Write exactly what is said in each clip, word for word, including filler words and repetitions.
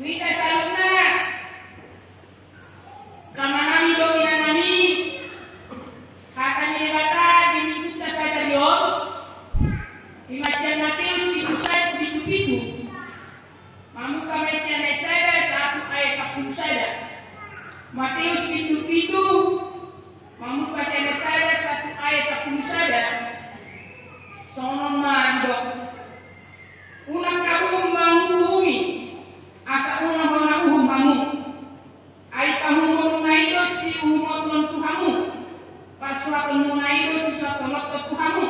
Hita saluhutna, amang nami dohot inang nami, hata ni Debata di minggunta sadari on, ima sian Mateus pitu sada, pitu pitu. Mamungka ma i sian ayat sada sahat tu ayat sampulu sada. Mateus pitu pitu, mamungka sian ayat sada sahat tu ayat sampulu sada. Songon on ma didok. Unang hamu manguhumi, asa unang hona uhum hamu. Ai pahuhumonmuna i do siuhumonhon tu hamu, parsuhatonmuna i do sisuhathononhon tu hamu.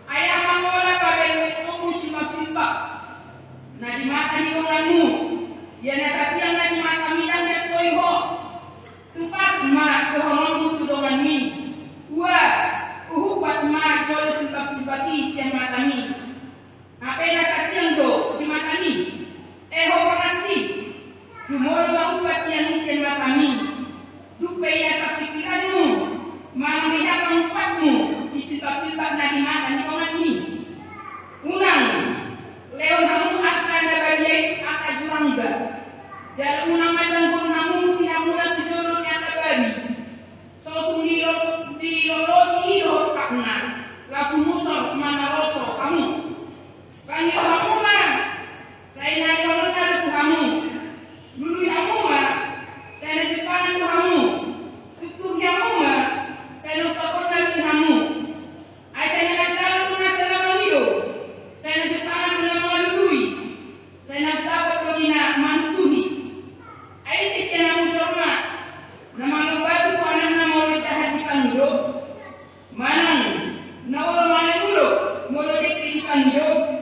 Ai aha ma pola pabaen lelengmu simbangsimbang na di mata ni donganmu, ia na satiang na di matami ndang diantoi ho? Tupat ma dohononmu tu donganmi: Ua, huhupat ma jolo simbangsimbang i sian matami. Hape na satiang do di matami. E ho pangansi, jumolo ma hupat i sian matami. Dung pe ia sapikiranmu, manang diha pangupatmu di simbangsimbang na di mata ni donganmi. Unang lehon hamu angka na badia i tu angka jurangga, jala unang mandanggon hamu mutihamuna tu jolo ni angka babi. So tung dilolo i do hotakna, laos humusor manaroso hamu. Pangido hamu ma, sai na dilolona do tu hamu. Lului hamu ma, sai na jumpangan do hamu. Tuktuhi hamu ma, sai na utaponna do tu hamu. Ai sai na manjalo do nasa na mangido, sai na jumpangan do na mangalului, sai na utapon do di na manutuhi. Ai ise sian hamu jolma na mangalombagu tu anakna molo indahan dipangido? Manang na olo male molo, molo dengke dipangido?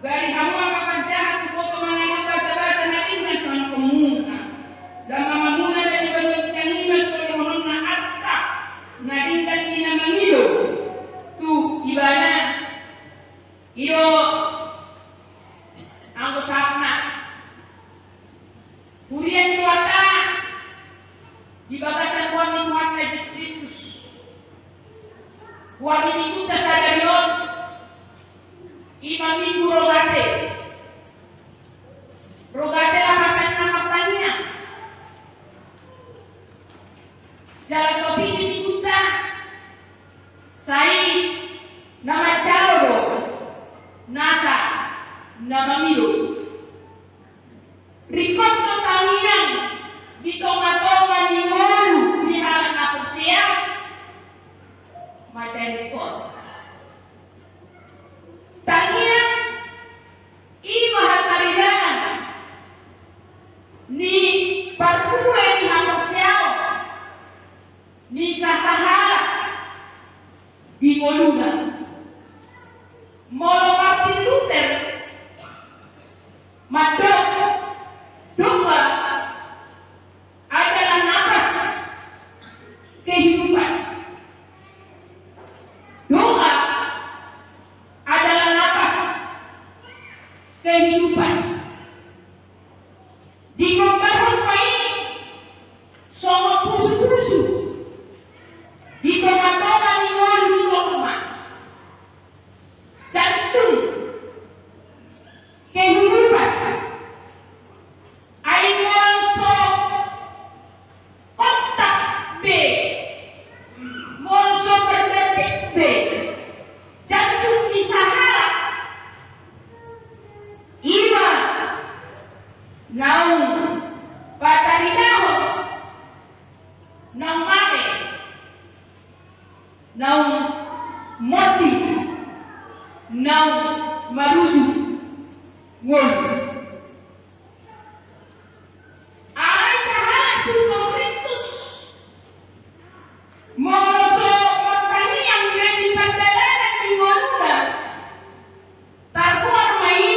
Gari hamu angka parjahat, huboto mangalomba basabasa na denggan tu anakkonmuna. Damang Amanamuna na di banua ginjang i ma so lehononna arta na denggan di na mangido tu ibana. I do anggo sahatna. Huria ni Tuhanta di bagasan goar ni Tuhanta Jesus Kristus, goar ni minggunta sadari on, ima minggu Rogate. Rogate lapatanna partangiang. Jala topik ni minggunta, sai na manjalo do nasa na mangido. Ringkot do tangiang di tongatonga ni ngolu ni halak na porsea? Mansai ringkot. Tangiang i ma hataridaan ni parbue ni haporseaon ni sasahalak di ngoluna. Molo Martin Luther mandok, doa adalah napas kehidupan. Doa adalah napas kehidupan. Digombarhon ma i songon pusupusu di tongatonga ni ngolu ni jolma. Jantung kehidupan. Ai molo so ontak be, molo so berdetik be jantung ni sahalak, ima naung pataridahon naung mate, naung monding, naung marujung ngolu. Alai sahalak suhut Kristus, molo so martangiang be di pardalanan ni ngoluna, targoar ma i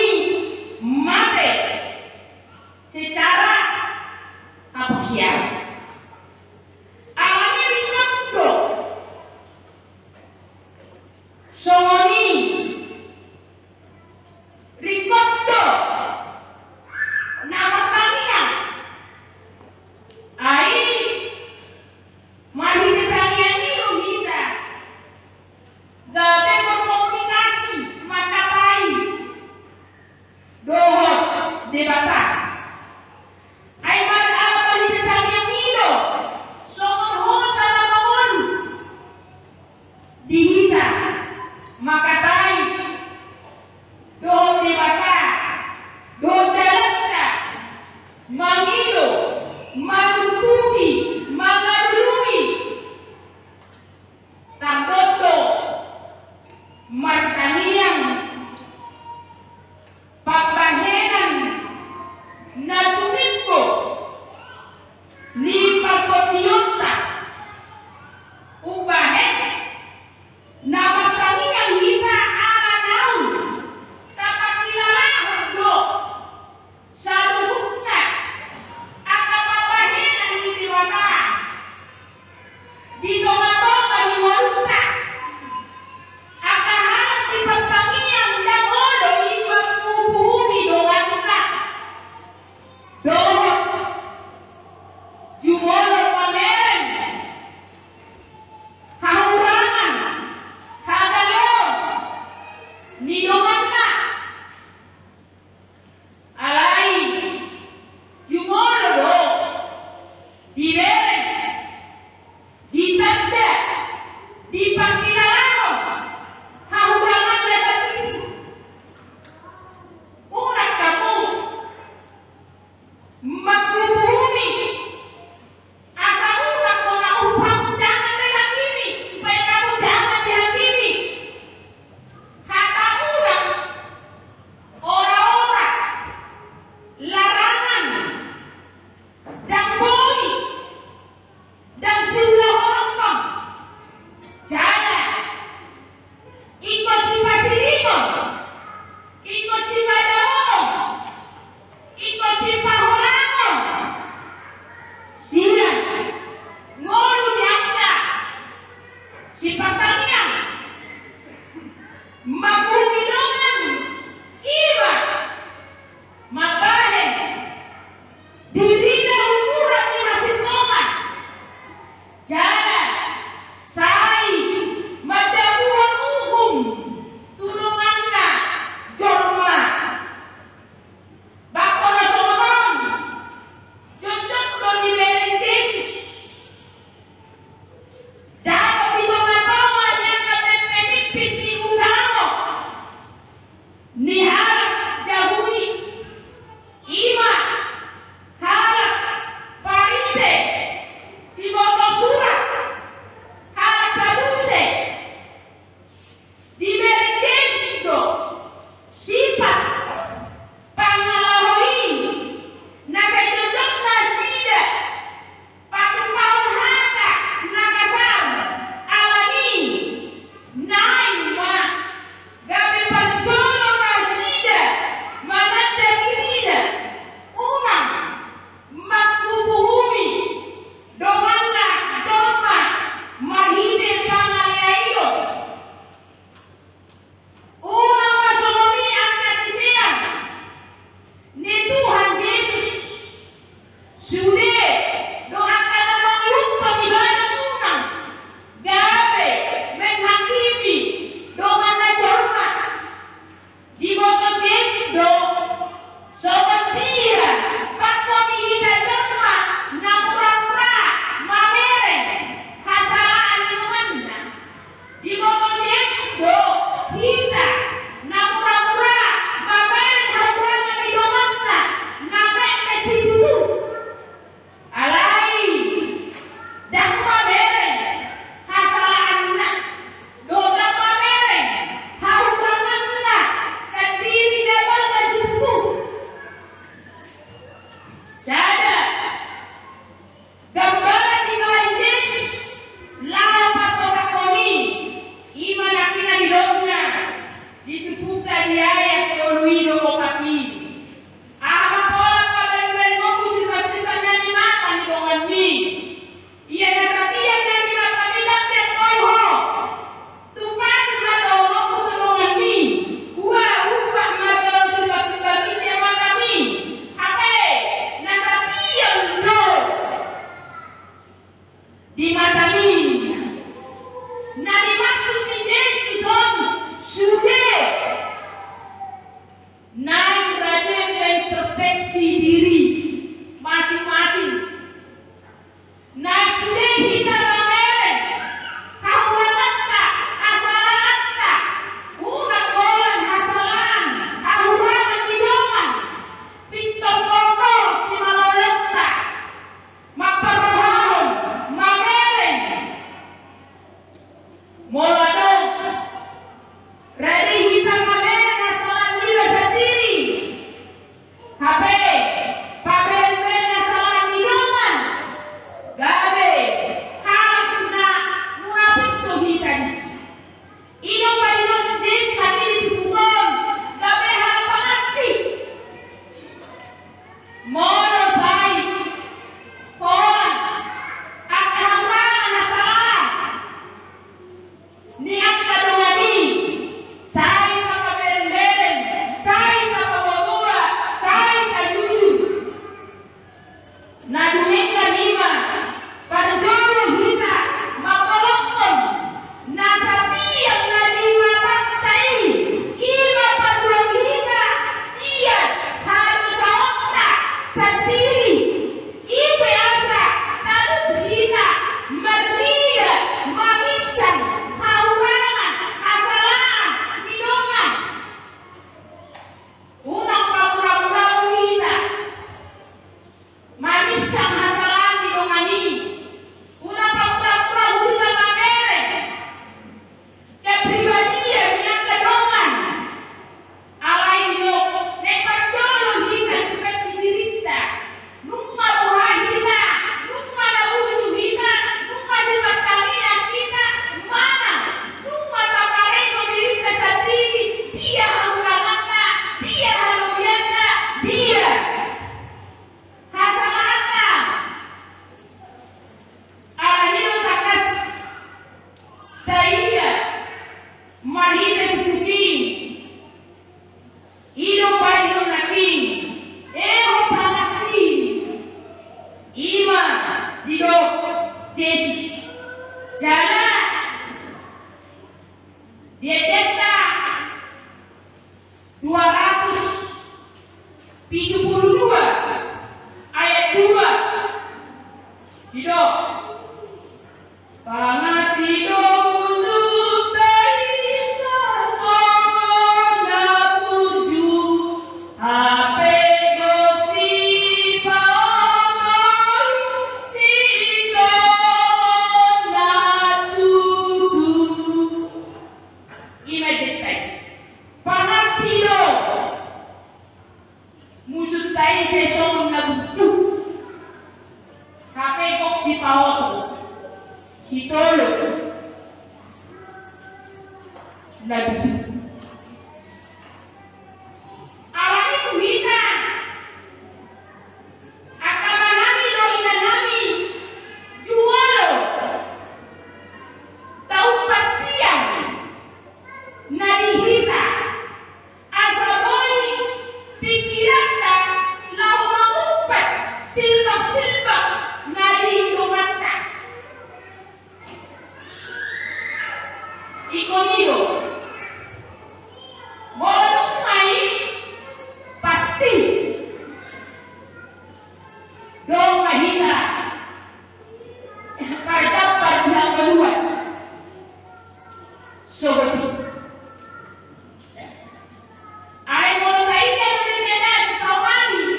mate secara haporseaon. Alani ringkot do songon i. Ringkot do ni donganna. Alai jumolo do dibereng, ditanda, dipangkilalahon hahuranganna sandiri. Unang hamu manghuhumi, asa unang do na umhamu jangan dihakimi, supaya hamu jangan dihakimi. Hata unang, ora-ora, larangan, ndang boi, ndang siulahononhon, jala ingkon sipasiringon, ingkon sipadaoon, ingkon sipaholangon sian ngolu ni angka sipatangiang. Manghuhumi dongan i ma mambahen dirina ukuran ni hasintongan, jala sai mandabuhon uhum tu donganna jolma. Bakko na songon on, jongjong do dibereng Jesus. Dapot di tongatonga ni angka pemimpin ni ulaon ni halak Jahudi, i ma halak Parise, siboto surat, halak Saduse. Dibereng Jesus do sipat pangalaho i, na sai jongjong nasida patupahon hata na kasar. Alani i naeng ma gabe parjolo nasida mananda dirina, unang manghuhumi donganna jolma marhite pangaleaion. Unang ma songon i angka sisean ni Tuhan Jesus. Sude do angka na mangihuthon ibana unang gabe menghakimi donganna jolma. Diboto Jesus do songon dia pangkon ni hita jolma na mura-mura mamereng hasalaan ni donganna. Diboto Jesus do hita na mura-mura mamereng hahurangan ni donganna na mekmek situtu. Alai ndang mamereng hasalaanna, dohot ndang mamereng hahuranganna sandiri, dabalna situtu. Sada gambaran dibahen Jesus laho patorangkon i, i ma na nidokna di tubuhta di ayat tolu i dohot opat i. Aha ma pola pabaen-baenonmu sifat-sifat na nimata ni donganmi? Ia na satia na nimatami ndang diantoi ho. Tupa ma donganmu tu donganmi. Huaumpat ma jolo sifat-sifatmi sian matami. Hape na satia do di matami. Na dimaksud ni Jesus on sude naeng rade mengintrospeksi diri masing-masing. Naeng sude hita mamereng hahuranganta, hasalaanta, unang holan hasalaan, hahurangan ni dongan, pintor-pintor simalolongta mamparrohahon, mamereng. Molo adong rade hita mamereng hasalaan niba sandiri, hape dua ratus pitu puluh dua ayat dua. Didok. Pangaji do musunta i songon na burju, hape gok sipaoto i songon na tutu. Ima dengke. Pangaji do musunta i songon na burju, hape gok sipaoto, sitolop na tutu. Alani i tu hita, angka amanami dohot inanami, jumolo taumpat tiang na di hita, asa boi pingkiranta laho mangumpat silbaksilbak na di donganta. Ingkon i do. Molo nunga i, pasti dong ma hita tardampar di hangoluan. Sogot i. Ai molo taida do dengke na saonari,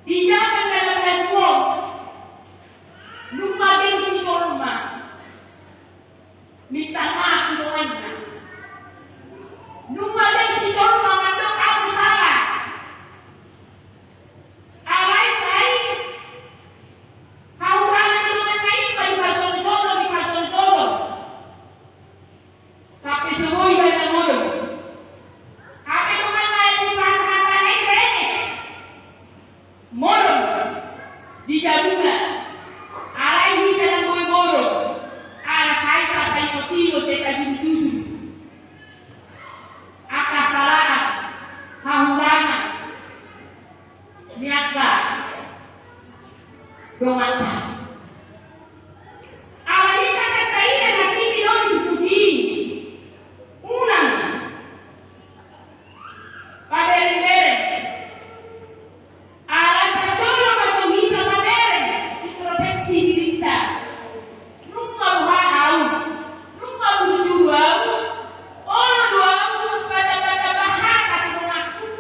di jaman na lam na juo, nunga dengsi jolma minta maaf tu donganna. Nunga dengsi jolma mandok ahu sala. Alai sai hahurangan ni donganna i ma diparjolo-jolo, diparjolo-jolo. Sampe so boi ibana modom. Hape donganna i dipahatahata i reges. Modom di jabuna. Alai hita ndang boi modom. Ala sai tapaingot-ingot, sai tajujur-jujur angka salaan, hahurangan ni angka donganta. Alani i, angka saingan, hata ni na uli tu puti, unang paberengbereng. Alai parjolo ma tong hita pabereng introspeksi dirinta. Nunga boha ahu, nunga burju do ahu, olo do ahu patamba-tamba hata tu donganku,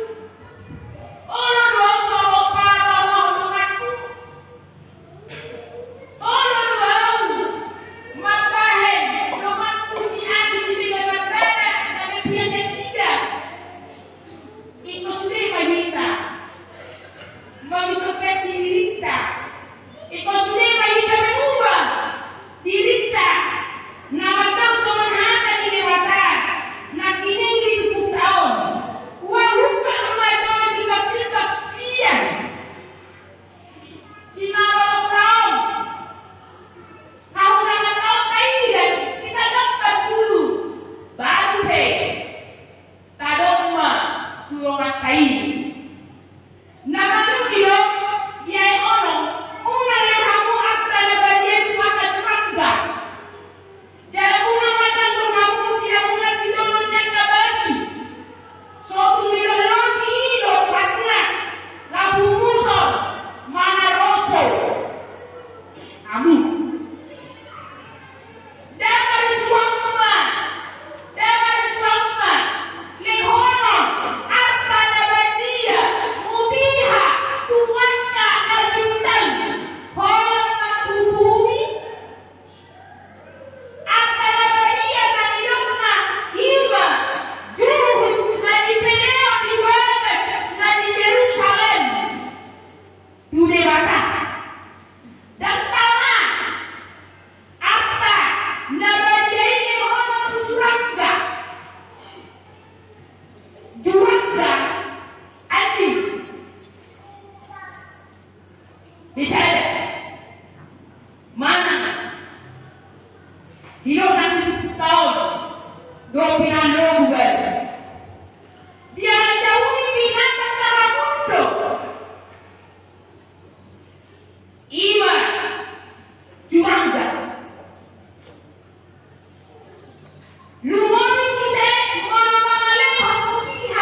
olo do ahu paboa-boa donganku, olo do ahu mambahen donganku si Adi Siregar Mardalan na di pihak ketiga. Ingkon sude ma hita mangintrospeksi dirinta. Ingkon sude ma hita mangubah dirinta na mandok songon hata ni Debata na tinenggi tu turpukta on. Hualuhon ma jolo silbaksilbak sian simalolongta on. Hahurangan on taida, taida ma dulu, baru pe tadok ma tu donganta i. Na manudi do, ia i ono, unang do hamu arta na badia tu angka jurangga. Jala unang mandok do hamu di hamu na di jolo ni angka bagi. Sotung dilolosi i do patna, laos humusor manaroso hamu. Ndang marisuang ma, ndang marisuang ma lehonon arta na badia, mutiha tu angka na junjang, holan manghuhumi arta na badia na nidokna, ima juhut na dipelehon di bagas na di Jerusalem tu Debata. Ndang tama arta na badia i lehonon tu jurangga. Jurangga, anjing. Di sada manang didok nang di turpukta on do pinandobu bali. Dia na jauni binatang na ramun do. Ima jurangga. Lumobi muse molo mangalehon mutiha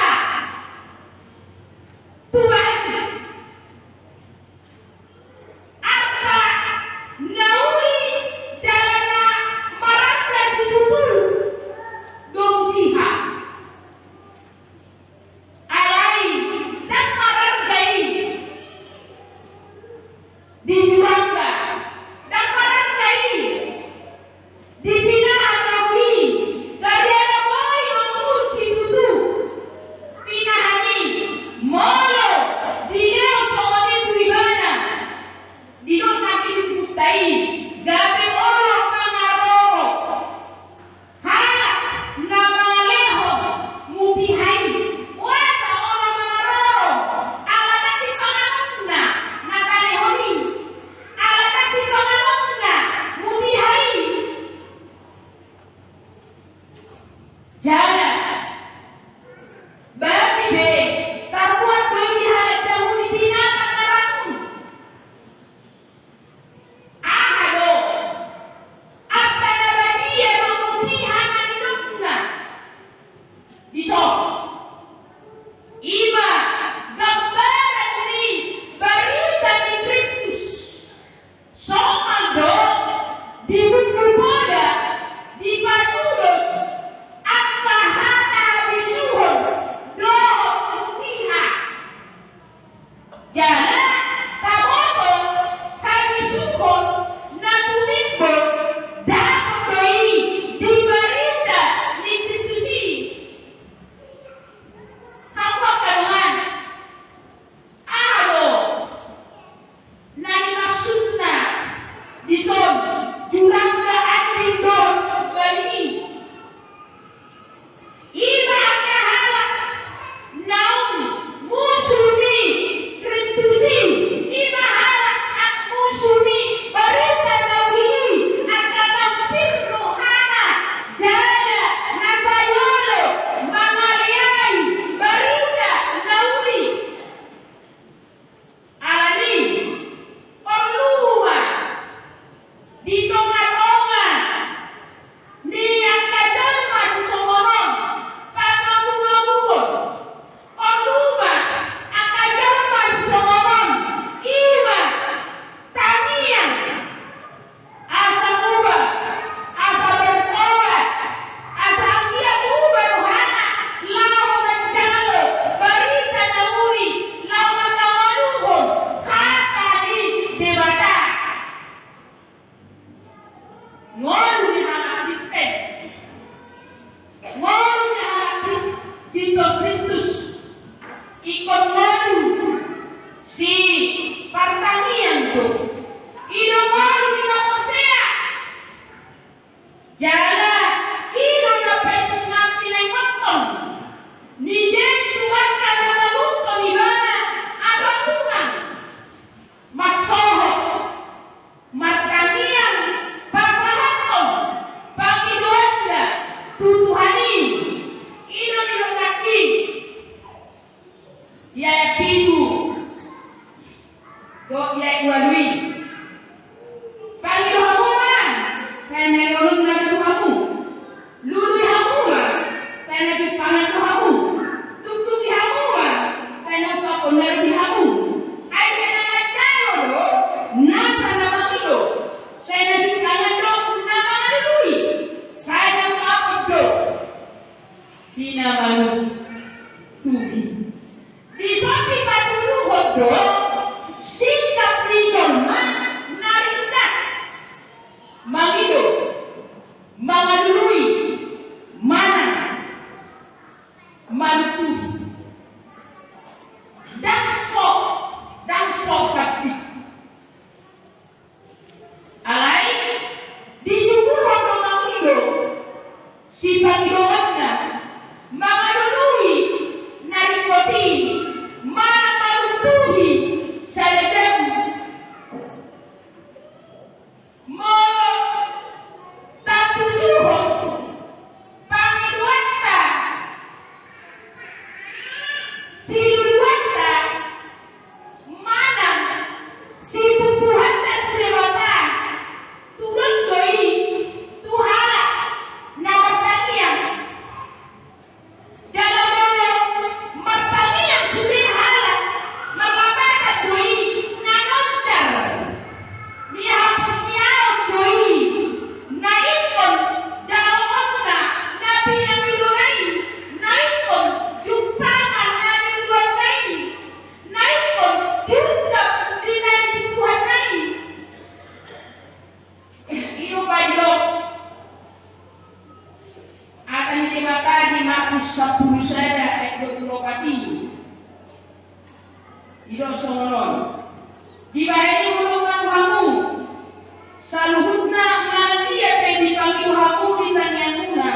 Kristus ingkon ngolu sipartangiangan do. I do ngolu ni na porsea. Jala i do na pinaingothon ni Jesus Tuhanta na manungkun ibana asa Tuhan, mansohot martangiang pasahathon pangidoanna tu Tuhan i. I do nidok nangkin di ayat pitu dohot di ayat ualu i. Pangido hamu ma, sai na niluluanna do tu hamu. Lului hamu ma, sai na jumpangan do hamu. Tuktuki hamu ma, sai na ungkaponna do di hamu. Ai sai na manjalo do nasa na mangido, sai na jumpangan do na mangalului, sai na ungkapon do di na mangalului. Dison dipatuduhon do sikap ni jolma na ringgas mangido, mangalului, manang malutuhi. Ndang so, ndang so sambing. Alai dijugurhon do mangido sipangidoanna, mangalului na ringkot i, manang malutuhi sada jabu. Molo tatujuhon pangidoanta, siluluanta, manang sipupuhanta tu Debata, tudos do i tu halak na martangiang. Jala molo martangiang sude halak, marlapatan do i na nonjar ni haporseaon do i, na ingkon jaloonna na pinangidona i, na ingkon jumpangan na niluluanna i, na ingkon diungkap di na nibutuhonna i. I do paidok hata ni Debata di Markus sampulu sada ayat dua pulu opat i. Didok songon on: Dibahen i hudok ma tu hamu, saluhutna manang dia pe dipangido hamu di tangiangmuna,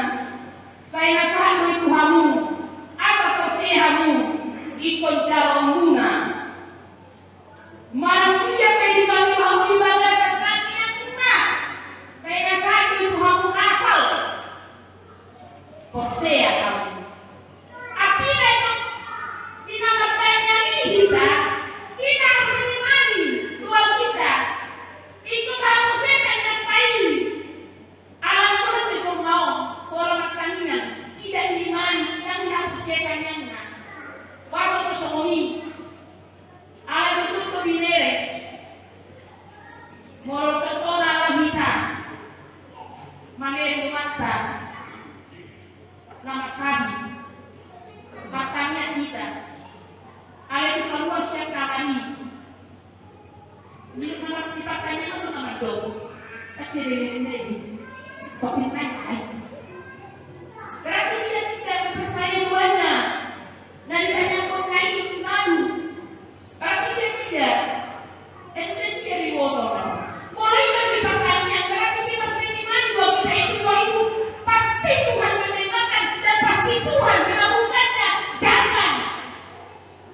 sai na sahat do i tu hamu, asa porsea hamu ingkon jaloonmuna. Manang dia pe dipangido hamu di bagasan tangiangmuna, sai na sahat do i tu hamu asal porsea hamu. Artina ingkon di na martangiang i hita, hita harus mengimani Tuhan hita. Ingkon haposeon tangiangta i. Ala na molo pe jolma on pola martangiang, tidak diimani, ndang dihaposeon tangiangna. Boasa do songon i? Ala do contoh binere. Molo contohna ala hita mamere donganna na marsahi, martangiang hita. Alai dung kaluar sian kamar i, niluluan na marsipartangiangan do na mandok: Kasi dengin dengin, tapi nai ai. Berarti dia tidak percaya Tuhanna. Na ditangiangkonna i malu. Berarti dia tidak. Itu saja dia diboto. Molo i marsipartangiang, berarti dia masih mengimani bahwa kita itu, bahwa itu pasti Tuhan mendengarkan dan pasti Tuhan mengabulkannya. Jangan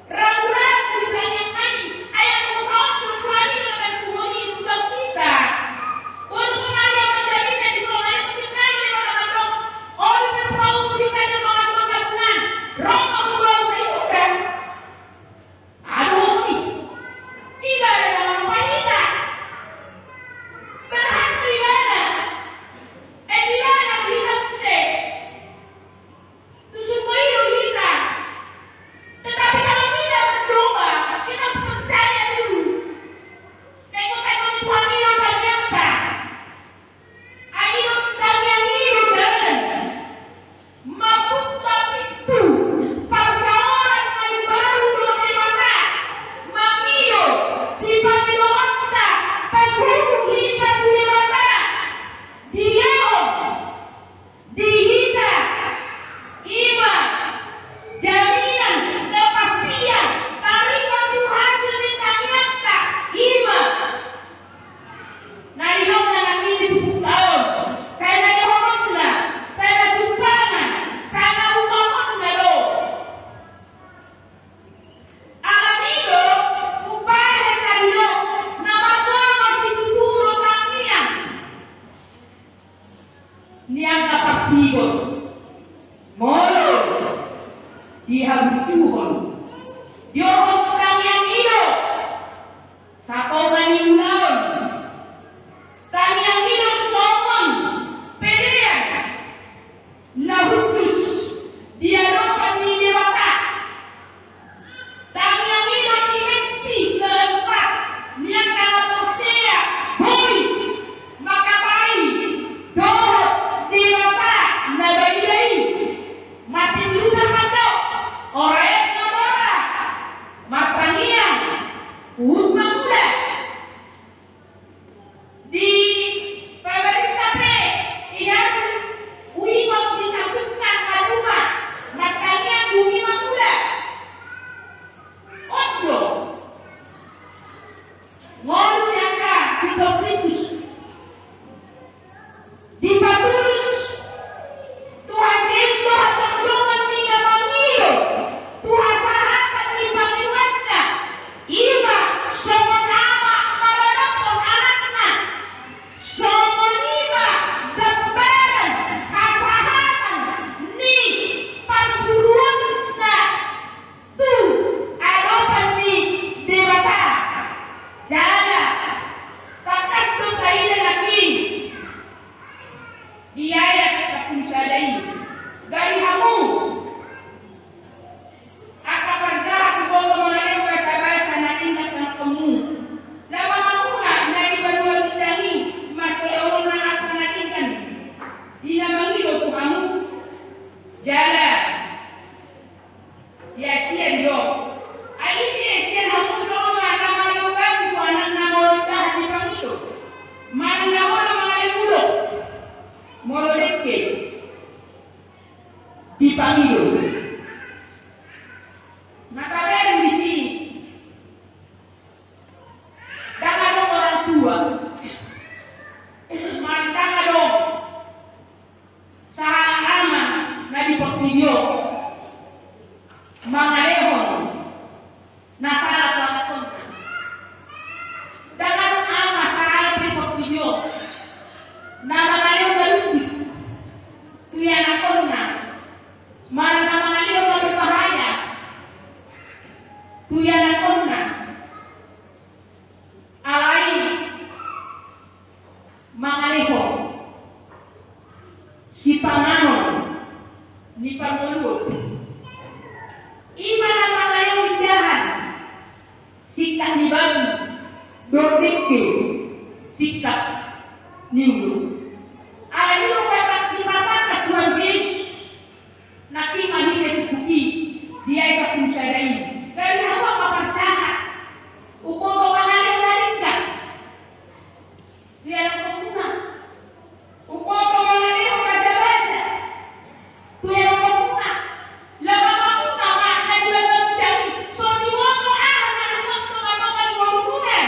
ragu-ragu di tangiangna i. Ai anggo saut do Tuhan i na manungkun i, undang hita. Boasa sonari amandean i di sonari mungkin Tuhon. Diohot tangiang i do satonga ni ulaon. Tangiang i do songon pelean na hushus di adopan ni Debata. Tangiang i do dimensi keempat ni angka na porsea boi mangkatai dohot Debata na badia i. Martinluter mandok, ora aek na mora, martangiang huhut mangula. Di pamarenta pe iharus uingot disangkutkan maduma, martangiang bumi mangula. On do ngolu ni angka sintong Kristus. Dipatulus Tuhan Jesus do hajongjongjon ni na mangido tu hasahatan ni pangidoanna, i ma songon ama manadapkon anakna. Songon i ma gambaran hasahatan ni parsuruonna tu adopan ni Debata. Jala tangkas do taida nangkin di ayat sampulu sada i, gari hamu angka parjahat, huboto mangalehon basabasa na denggan tu angka anakkonmu. Laho mamungka na di banua ginjang i ma songon na angka na denggan di na mangido tu hamu. Jala ia sian do. Ai ise sian hamu jolma na mangalehon batu tu anakna molo indahan dipangido? Manang na molo mangalehon ulok molo dengke dipangido? Na tabereng disi. Ndang adong orang tua, manang ndang adong sahala ama na di portibi on mangalehon na sala tu anakkonna. Ndang adong ama sahala pe di portibi on na mangalehon na rundit tu anakkonna, manang na mangalehon na berbahaya tu anakkonna. Alai mangalehon sipanganon ni parngoluon, i ma na mangalehon indahan singkat ni baru dohot dengke singkat ni ulok. Alai i do na dipatangkas Tuhan Jesus nangkin marhite turpuk i di ayat sampulu sada i. Gari hamu angka parjahat, huboto mangalehon na denggan tu anakkonmuna. Huboto mangalehon basabasa tu anakkonmuna. Laho mamungka ma na di banua ginjang i. So diboto aha na denggan tu angka anakkon ni ngolumuna.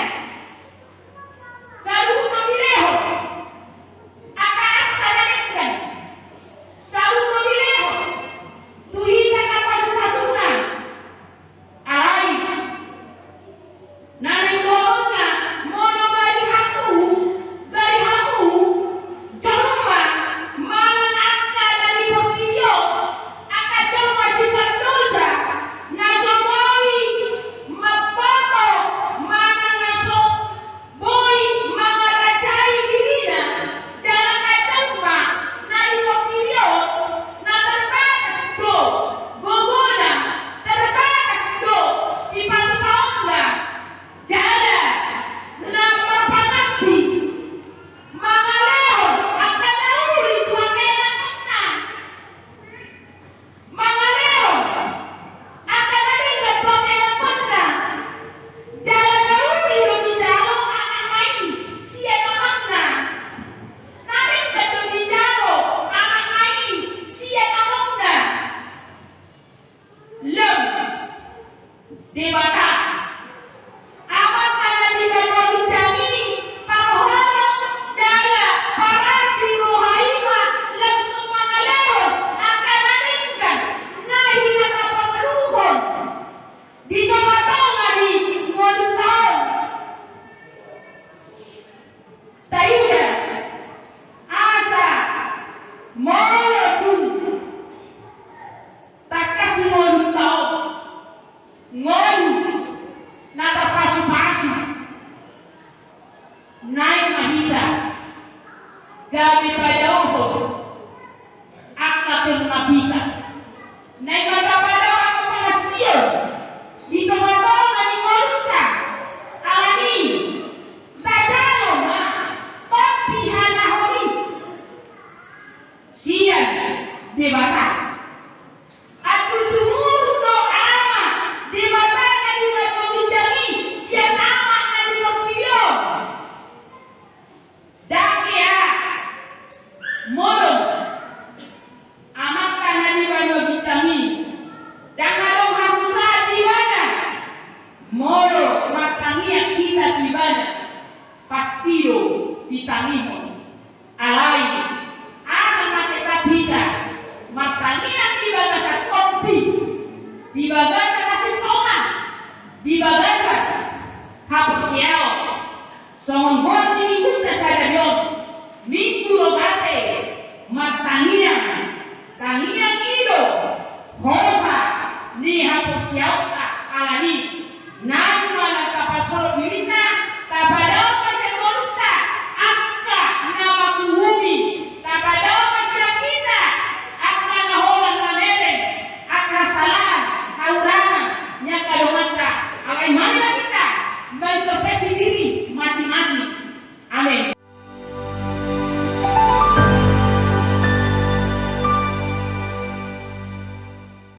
Saluhut do dilehon angka angka na denggan. Saluhut do dilehon tu hita angka pasupasuna. Alai na naeng dohononna, molo gari hamu, gari hamu jolma manang angka na di portibi on, angka jolma sipardosa na so boi mamboto manang na so boi mangarajai dirina, jala na jolma na di portibi on na terbatas do gogona, terbatas do sipatupaonna, jala na marpatassi mangalehon angka na uli tu angka anakkonna. Mangalehon angka na denggan tu angka anakkonna. Jala na uli do dijalo anakna i sian amangna. Na denggan do dijalo anakna i sian amongna. Lem Debata, Amanta na di banua ginjang i, parholong jala parasi roha i ma langsung mangalehon angka na denggan na hinatapangluhon di tongatonga ni ngolunta on. Taida asa molo tung tangkas ngolunta on, Gabe padaohon angka ternapika. Na i ma tapadaohon angka pangansion di tongatonga ni ngolunta. Alani i, tajalo ma tondi hanahon i sian Debata. Andul sumurung do Ama Debata na di banua ginjang i sian Ama na di portibi on. Ndang hea molo Amanta na di banua ginjang i ndang adong hasusaan di ibana, molo martangiang hita tu ibana, pasti do ditangihon. Alai asa ma tetap hita martangiang di bagasan tondi, di bagasan hasintongan, di bagasan haporseaon. Songon goar ni minggunta sadari on, Minggu Rogate, martangiang. Tangiang i do hosa ni haporseaonta. Alani i, naeng ma tapasolhot dirinta, tapadaohon ma sian ngolunta angka na manguhumi, tapadaohon ma sian hita angka na holan mamereng, angka hasalahan, hahurangan ni angka donganta. Alai mari ma hita mangintrospeksi diri masing-masing. Amen.